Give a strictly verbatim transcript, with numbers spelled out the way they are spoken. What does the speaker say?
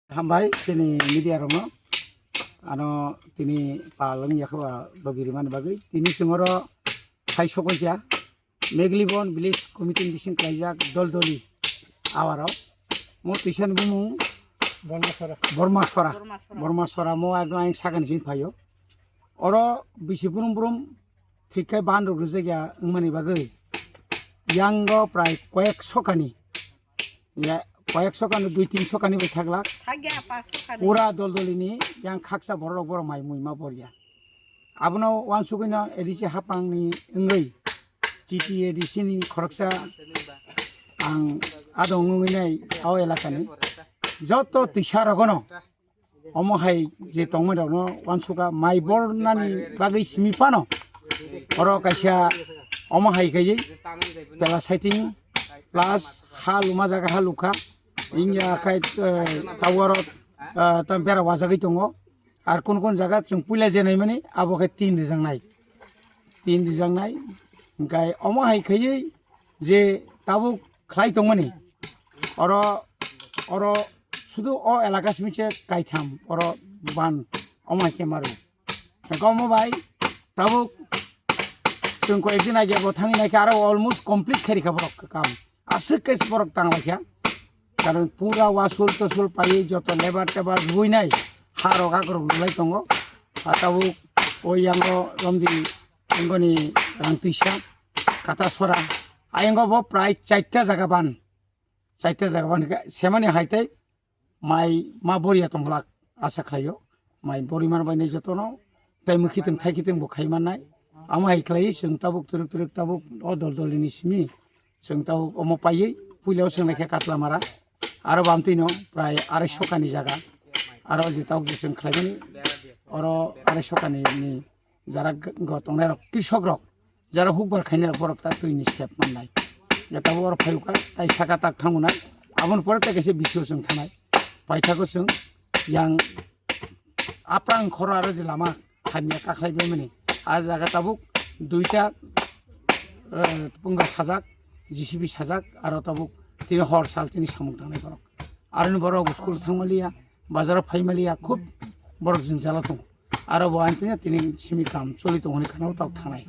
Hambai chini media rokno, ano tini palwng yakha logi rimani bagwi. Tini chwng oro hai sokoi kha Meglibon Village Committee ni bising khlaijak dol doli awaro. Mo twisani bumung Bormasora. Bormasora. Bormasora. Bormasora mo agro aing sakani sini phaio. Oro bisi brum brum thik khe ban rok rijak ya wngmani bagwi yango prai koyek sokani, ya koyek sokani dui tin sokani bai thaglak. Thakya pas sokani. Pura dol dolini yang khaksa borok rok borok mai mui ma borya. Abono wansugwino A D C hapangni wngwi T T A D C ni khoroksa ang adong wngwi nai o elakani joto twisa rogono omo hai je tongmani rokno wansukha mai bornani bagwi simi phano oro kaisa omo hai khaiwi pela saiting plus ha luma jaga ha lukha wngya khai tawaro tam bera wajagwi tongo. Ar kun kun jaga chwng puila je naimani abo khe tin rijaknai, tin rijaknai. Hingkai omo hai khaiwi je tabuk khlai tongmani oro, oro sudu o elaka simi se kaitham oro ban omo hai khe maru. Hingkai omo bai tabuk chwng koyek din age bo thangwi naikhe aro almost complete khairikha borok kam. Aswk khe borok tanglaikha. Karon pura wasul tosul paiwi joto lebar tebar ruinai ha rok akrok rulai tongo. Ha tabuk o yango romdi wngoni rang twisa kata sora. Ayang bo prai chaita jaga ban. Chaita jaga ban khe semani hai tei mai ma boriya tongglak asa khlaio. Mai bori mar bai jotono tei mwkhitwng thaikitwng bo khai mannai. Amo hai khlai chwng tabuk twrwk twrwk tabuk o dol dolini simi chwng tabuk omo paiwi puila o chwng naikhe Katlamara aro bamtwino prai arai sokani jaga aro je tabuk je chwng khlaimani oro arai sokani ni jara go tongnai rok krisok rok jara hukbar khainai rok borok ta twi ni sep mannai. Tabuk oro phaiukha tai saka tak thangunai aboni pore tai kaisa bisio chwng thanai paithago chwng yang aprang khoro aro je lama hamya kakhlai baimani a jaga tabuk duita pungga sajak G C B sajak aro tabuk tini hor sal tini samung tangnai borok aroni borok school thangmaliya bazaro phaimaliya khub borok jwngjalo tongo aro bo ang tini tini simi kam choli tongoni khana tabuk thangnai